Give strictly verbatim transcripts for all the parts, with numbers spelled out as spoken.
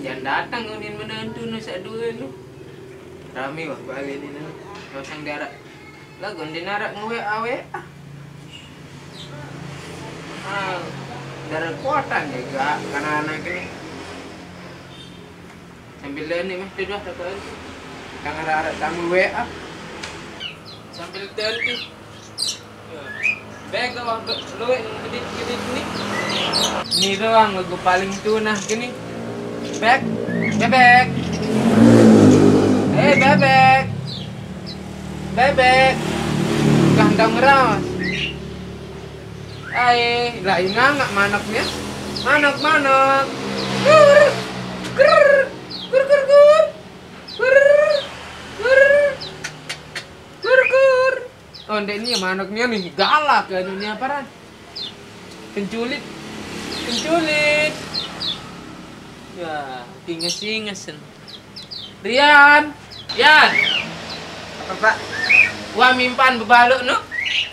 Jan dateng unin menantu nu sak due nu. Rame wah bale ni nu. Pasang darak. Lah gonden arak nge-W A W A. Ah, darak kuatan ya gak karena anak ini. Sambil ni mah tu dah tak tahu. Kang arak-arak tamu W A. Sambil tadi. Bek apa luwek gedit-gedit ni. Ni doang lagu paling tunah gini. Bek, bebek. Eh, bebek. Bebek. Gandang ras. Ai, lah, ini ngangak manoknya. Manok, manok. Gur, gur, gur, gur, gur. Gur, gur, gur, gur. Oh, ndek ni manoknya nih galak ya dunia paran. Penculik, penculik. Ya, inges-ingesen. Rian, Rian. Apa, Pak? Wah mimpan bebaluk nu.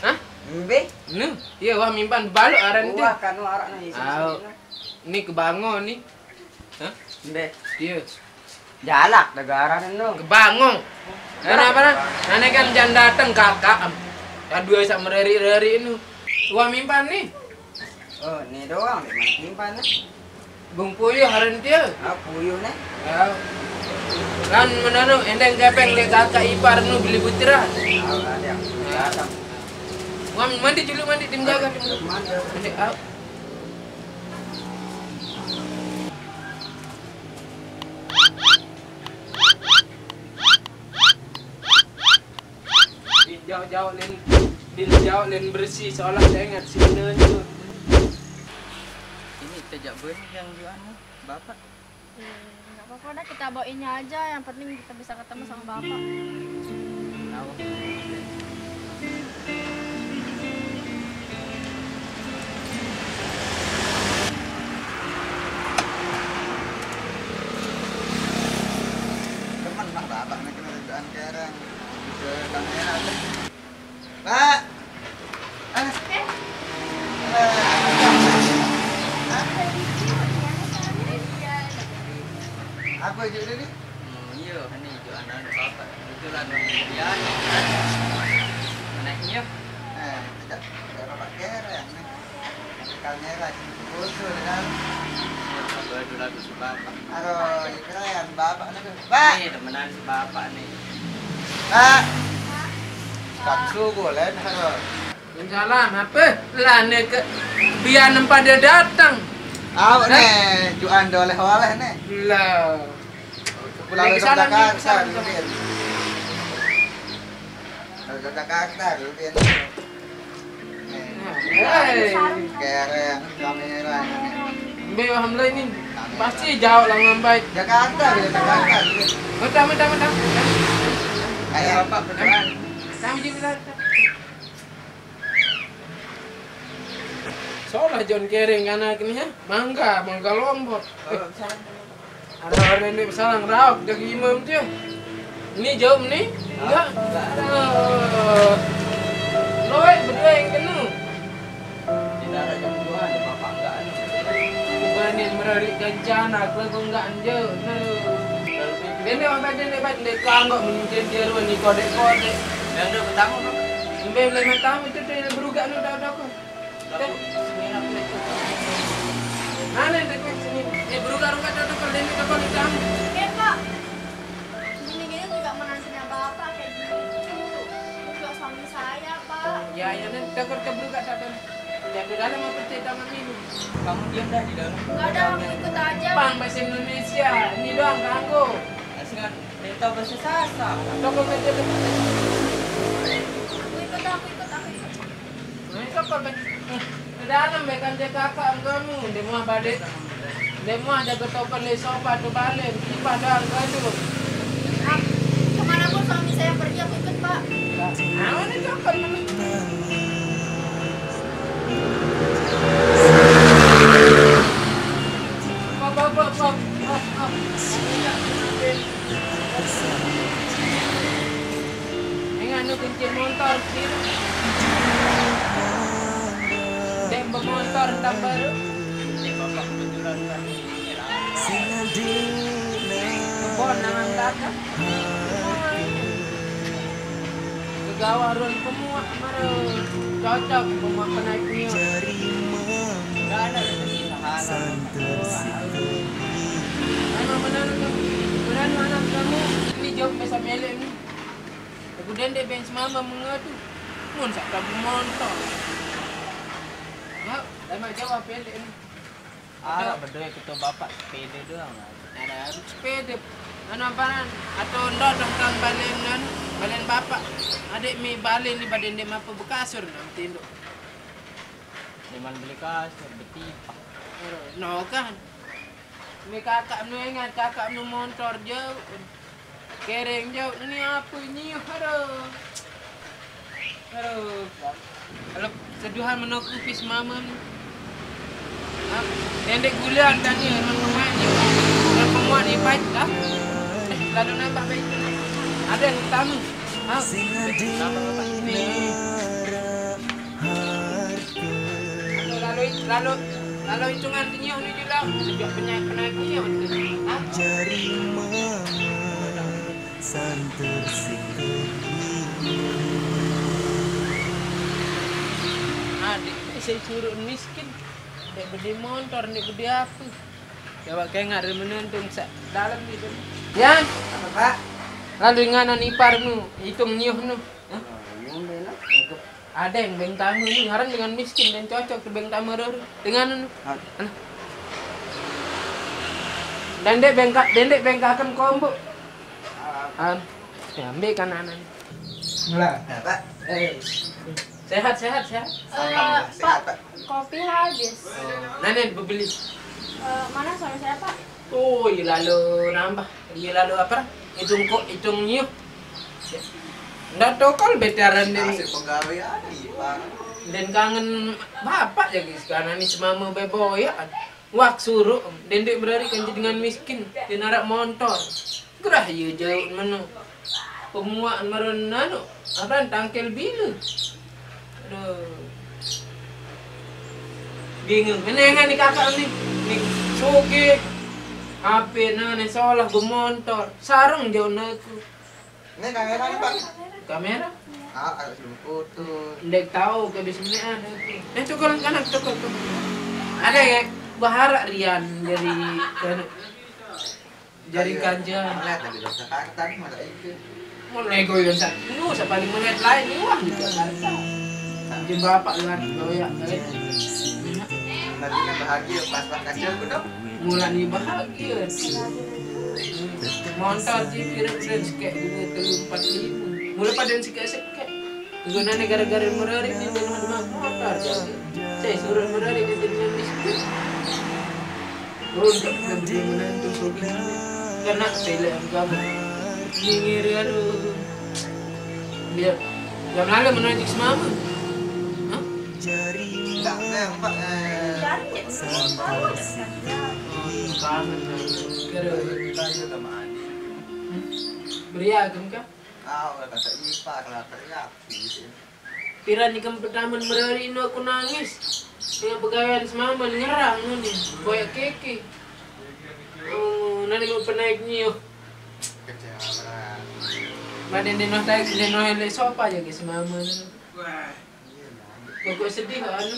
Hah? Mbe? Nu, iya wah mimpan bebaluk aran tu. Wah, kanu arak nu isi. Au. Ni kebango ni. Hah? Mbe? Iya. Jalak negara nu. Kebango. Kenapa nah? Nane kan jan dateng kakak. Kadua sak mereri-reri nu. Wah mimpan ni. Oh, ni doang deh, mana simpan lah. Bung Puyuh aran dia. Ah, Puyuh nih. Ya. Kan menanu endeng kepeng dek kakak ipar nu beli butiran. Ah, ada yang datang. Wang mandi dulu mandi tim jaga tim. Mandi. Mandi. Ah. Din jauh-jauh len, din jauh len bersih seolah teringat si Nenu. Ini tejak benih yang di anu, Bapak. Eh, nggak apa-apa dah, kita bawa ini aja. Yang penting kita bisa ketemu sama Bapak. Tahu. Demen mak Bapak nih kena kerjaan kereng. Ke kamera tuh. Pak. Ah. Eh. Ah. Apa juga nih? Hmm, iya, ini juga anak bapak. Kebetulan dia. Anaknya. Eh, tidak, tidak apa-apa, kereng nih. Kamera sini foto dengan. Apa dulu aku si bapak. Aduh, ya keren bapak nih. Pak. Nih, temenan si bapak nih. Pak. Kan suku lain, aduh. Waalaikumsalam, apa? Lah, nih ke biar nempat dia datang. Awak nih, juan oleh-oleh nih. Lah. Pulang ke Jakarta dulu, Din. Pulang ke Jakarta dulu, Din. Hei. Kereng, kamera. Mbe wah mulai ni. Pasti jauh lah ngambai. Jakarta, bila Jakarta dulu. Mentah, mentah, mentah. Ayo, Bapak, beneran. Kami juga. Solah John Kering anak ni, ha? Mangga, mangga Lombok. Ada orang ni salang rauk dari imam tu. Ni jawab ni? Enggak. Aduh. Loe berdua yang kena. Kita ada jam dua, ada bapak enggak ada. Bukan ni merari kancana, aku enggak anjur. Aduh. Dia ni orang badan ni, badan dia kangkok, mungkin dia ruan ni kodek-kodek. Yang dah bertamu, Bang? Sampai boleh bertamu tu, dia berugak ni, dah, dah, aku. Mana yang dekat sini? Ni berugak-rugak dah, dah, dia ni, dah, dah, dah. Oke, Pak. Gini-gini juga menantunya Bapak kayak gitu. Juga suami saya, Pak. Ya, ya, ni, dah, dah, berugak dah, dah. Dia di dalam apa, dia dalam ini? Kamu diam dah di dalam. Enggak ada, aku ikut aja. Bang, bahasa Indonesia. Ini doang, ganggu. Asingan, minta bahasa Sasak. Toko kerja, toko kerja. Aku ikut, aku ikut, aku ikut. Nah, itu apa, Bang? Eh, ke dalam, Bang, kan dia kakak kamu. Dia mau balik. Dia mau ada ketopel, dia sofa, tu balik. Kipas doang, gaduh. Ah, kemanapun suami saya pergi, aku ikut, Pak. Nah, ini coklat, mana? Pop, pop, pop, pop, pop, pop. Ini anu kunci motor, sih. Dem motor, tambah. Ini bapak kebetulan kan. Kebon nang belakang. Kegawa run pemuak mara cocok pemuak penaik punya. Enggak ada rezeki sahala. Anu benar tu. Benar anak kamu. Ini job biasa melek ni. Aku dendek bench mama mengadu. Mun sak tabu montor. Mak, dah mak jawab pelek ni. Arah berdua kita bapak sepeda doang. Ada sepeda. Anu amparan atau ndok dong kan balen anu, balen bapak. Adik mi balen di badan dia apa bekasur nam tinduk. Cuman beli kasur, betipak. No kan. Mi kakak nu ingat kakak nu montor jauh. Kereng jauh ni apa ni? Aduh. Aduh. Kalau seduhan menokupis mamam. Dendek gula tadi, orang pemain ni. Orang pemain ni baik dah. Eh, lalu nampak baik tu. Ada yang utama. Ha? Nampak bapak ni. Lalu, lalu, lalu hitungan kenyuh ni juga. Sejak penyakit penaik kenyuh ni. Ha? Jari mama santer sikit. Adik, saya suruh miskin. Dek beli montor, dek beli apa? Coba kengat dia menentung sak dalam gitu. Yan, apa, Pak? Lalu dengan anu ipar nu, hitung nyuh nu. Hah? Ada yang beng tamu ni, haran dengan miskin dan cocok tu beng tamu roh. Dengan anu. Hah? Anu. Dendek bengkak, dendek bengkakan kombo. An, ya, ambil kan anak. Mula. Ya, Pak. Eh, sehat, sehat, sehat. Eh, Alhamdulillah, sehat, Pak, Pak. Kopi habis. Oh, nani bebeli? Eh, mana suami saya, Pak? Oh, iya lalu nambah. Iya lalu apa? Hitung kok, hitung nyuh. Ndak tokol betaran den. Hasil pegawai ada, iya, Pak. Den kangen bapak jadi sekarang ni semama beboya. Wak suruh, dendek berari kan dengan miskin, dia narak montor. Gerah iya jauh menu. Pemuak meren anu, apa tangkel bina. Aduh. Bingung. Ini yang ni kakak ni. Ni soge. H P na ni solah bemontor. Sarung jauh naku. Ini kamera ni, Pak. Kamera? Ah, ada belum foto. Ndek tahu ke bismillah. Eh, tukul kanan, tukul, tukul. Ada ya, berharap Rian jadi, jadi, jadi kanja. Lihat dari Jakarta ni, masa itu. Mau nego yang satu, lu siapa paling melihat lain ni, wah, di Jakarta. Sambil bapak lihat, oh ya, eh. Nanti kan bahagia pas, pas kacau aku dong. Mulai bahagia. Montor sih, kira-kira sekek dua, telu, empat, lima. Mulai pada sekek-sekek. Gunanya gara-gara merari ni, dia nak motor. Saya suruh merari, dia jadi miskin. Untuk dia menantu sobi. Kena pilihan kamu. Nyinggir, aduh. Dia, dia malah menanti semama. Hah? Enggak, enggak, Pak. Eh, oh, kangen. Kira. Beriakan kah? Ah, udah kata ipar, kalau teriak. Piran ikam pertama merari, no, aku nangis. Dengan pegawaian semama nyerang ni. Koyak keke. Oh, nani mau penaik nyiuh. Kecewa. Badan deno taik, deno hele sopa aja ke semama. Wah. Pokok sedih anu.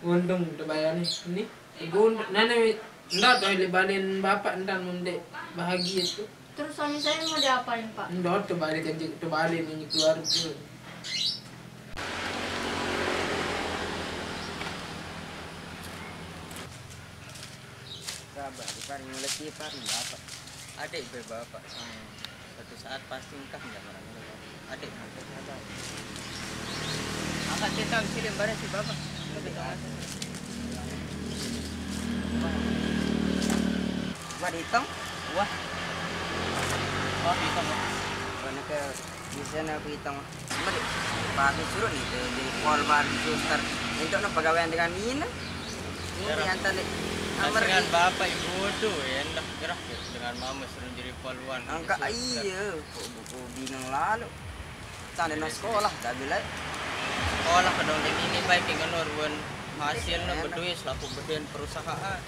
Untung dibayar ni. Ini. Ibu nane ndak tahu le balen bapak ndak mendek bahagia tu. Terus suami saya mau diapain, Pak? Ndak terbalik aja, terbalik ni keluarga. Sabar, bukan ngeleti, Pak, bapak. Adik be bapak sama. Suatu saat pasti engkah nggak marah. Adik, angkat sabar. Angkat kita sini bareng si bapak. Buat hitam? Wah. Oh, hitam, ya. Mana ke bisa nak aku hitam? Cuma di, pagi suruh ni, jadi pol baru suster. Untuk nak pegawai dengan ini. Ini antar ni. Dengan bapak ibu tu, ya, ndak gerah, ya, dengan mama suruh jadi polwan. Angkat, iya. Kok buku bingung lalu. Tanda nak sekolah, tak bila. Sekolah kedong ini baik yang kenor wan hasil nak berdua selaku badan perusahaan.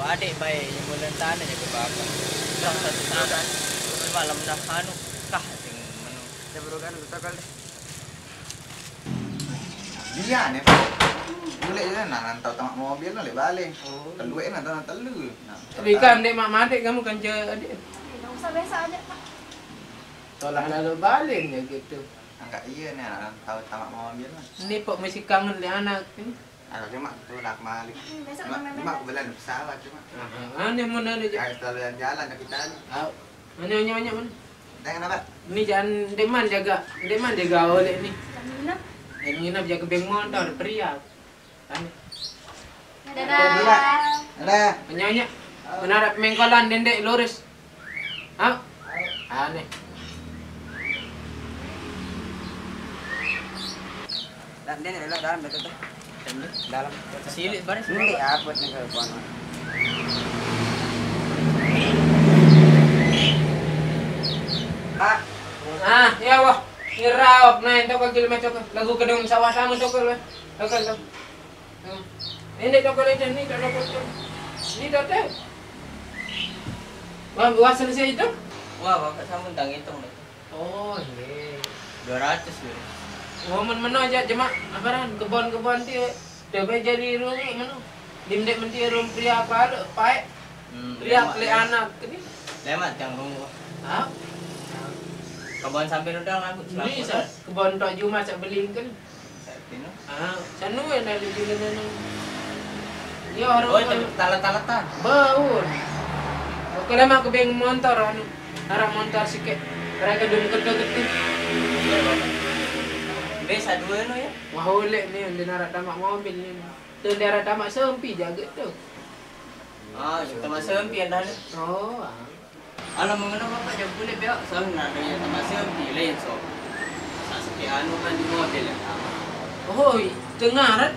Adik bae yang bulan tanah jaga bapak. Dah satu tahun. Malam dah anu kah sing menu. Kita berukan satu kali. Dia ni, Pak. Boleh je lah, nak rantau tamak mobil tu, boleh balik. Oh. Keluar nak tamak telu. Nah, tapi kan dek mak madik kamu kan je adik. Enggak usah biasa aja, Pak. Tolak lalu balik je gitu. Angkat iya ni, nak rantau tamak mobil lah. Ni Pak masih kangen dek anak ni. Aku cuma tu nak malik. Hmm, besok cuma, main cuma bebek. Aku beli pesawat cuma. Ah, ah, ni mana ni? Aku selalu jalan-jalan ke kita ni. Ah, mana, mana, mana, mana? Dah kenapa? Ni jangan deman jaga, deman jaga oleh ni. Jangan nginep. Jangan nginep jaga beng motor pria. Kan? Dadah. Dadah. Nyonya. Menarap mengkolan dendek lurus. Ha? Aneh. Dan dia ni dalam betul tu. Dalam. Silik baris. Ini apa ni kalau buat? Ah, ya wah. Ngerawak naik toko kilometer lagu kedung sawah sama toko lah. Toko tu. Hmm. Ini tak boleh ni, tak boleh. Ini tak tahu. Wah, wah selesai itu? Wah, bapak sama tang hitung deh. Oh, iya. Dua ratus ya. Wah, men meno aja jemak apa ran kebon-kebon dia. Coba jadi rumah meno. Dimdek menti rum pria apa lo, paek. Hmm, pria lemak, le ya. Anak ni. Lemak tang rumah. Ha? Kebon sampai udah aku. Ni sa kebon tok juma sak belingkan. Ah, sanu yang dari juga nanu. Dia orang. Oh, itu talat-talatan. Baun. Oke lah mak kebeng motor anu. Arah motor sikit. Mereka dum ketu-ketu. Biasa dua no ya. Wah, oleh ni dia narak tamak mobil ni. Tu dia narak tamak sempi jaga tu. Ah, tamak sempi ada ni. Oh, ah. Alah, mengenai bapak jam kulit dia, soalnya nak ada yang termasuk di lain so. Saksi anu kan di mobil yang sama. Oh, tengah rat.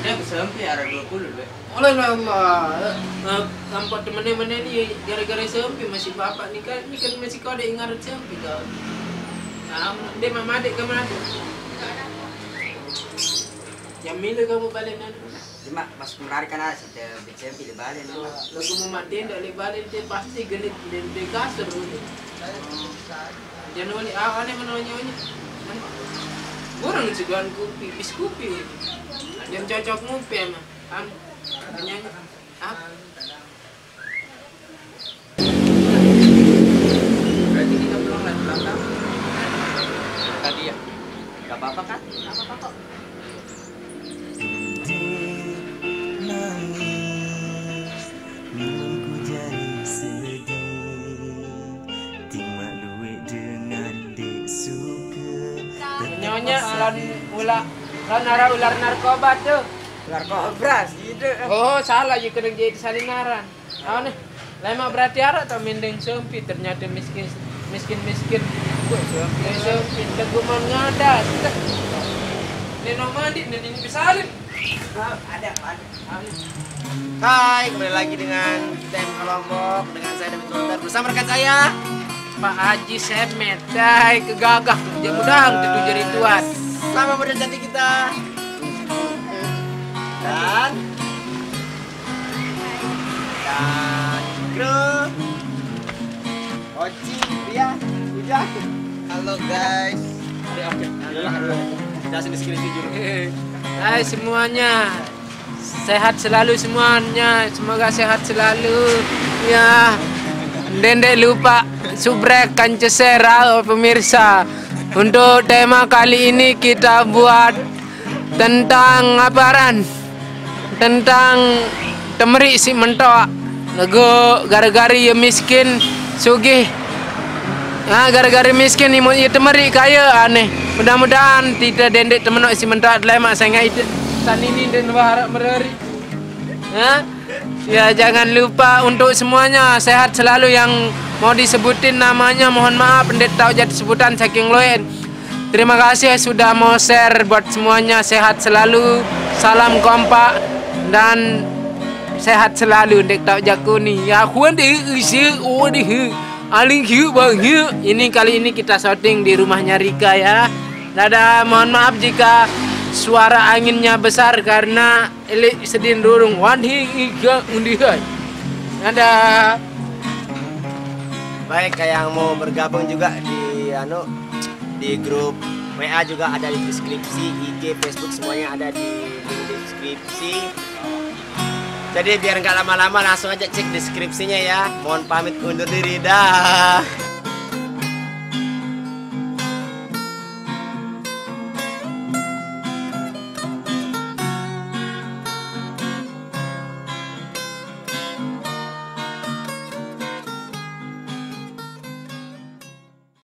Dia sempit arah dua puluh deh. Oleh Allah. Eh, nampak teman-teman ni gara-gara sempit masih bapak ni kan, ni kan masih kau ada ingat sempit kau. Nah, dia mama adik kamu ada. Yang mila kamu balik nanti. Cuma pas kemarin kan ada cerita B C M pilih balik nama. Lagu mematen dak lek balik dia pasti genit dia, dia kasar dulu. Dia nolak awalnya menonyonya. Kurang seduan kopi, bis kopi. Dia cocok ngopi emang. Am, penyanyi. Ah. Berarti kita pulang lewat belakang. Tadi ya. Gak apa-apa kan? Gak apa-apa kok. Nyonya lan ular, lan arah ular narkoba tuh. Ular kobra sih itu. Oh, salah, ya kena jadi salinaran. Apa nih? Lema berarti arah tak mending sempit, ternyata miskin, miskin, miskin. Buat sempit. Sempit, teguman ngada. Neno mandi, neno ini bisalin. Ada, ada. Hai, kembali lagi dengan T M K Lombok, dengan saya David Gontar, bersama rekan saya Pak Haji Semet. Hai, kegagah, dia mudah tentu jadi tuan. Sama model cantik kita. Dan dan kru. Oci, Ria, Ujang. Halo guys. Oke, oke. Yalah, aduh. Jelasin di sini jujur. Hai semuanya. Sehat selalu semuanya. Semoga sehat selalu. Ya. Dendek lupa subrek kan ceser, ah, pemirsa. Untuk tema kali ini kita buat tentang apa ran? Tentang temerik si mentok. Lego gara-gara ia miskin, sugih. Ha, gara-gara miskin ni ia temerik kaya aneh. Mudah-mudahan kita dendek temenok si mentok lemak sangat itu. Tan ini dan harap merari. Ha? Ya, jangan lupa untuk semuanya sehat selalu yang mau disebutin namanya, mohon maaf, ndak tahu jadi sebutan saking loen. Terima kasih sudah mau share buat semuanya, sehat selalu, salam kompak dan sehat selalu, ndak tahu jaku ni. Ya, huan deh, isi, oh deh, aling hiu bang hiu. Ini kali ini kita syuting di rumahnya Rika ya. Dadah, mohon maaf jika Suara anginnya besar karena elik sedin rurung wanhi ngiga undihan. Ada. Baik, kayak yang mau bergabung juga di anu, di grup W A juga ada di deskripsi, I G, Facebook, semuanya ada di, di deskripsi. Jadi biar nggak lama-lama, langsung aja cek deskripsinya ya. Mohon pamit undur diri, dah.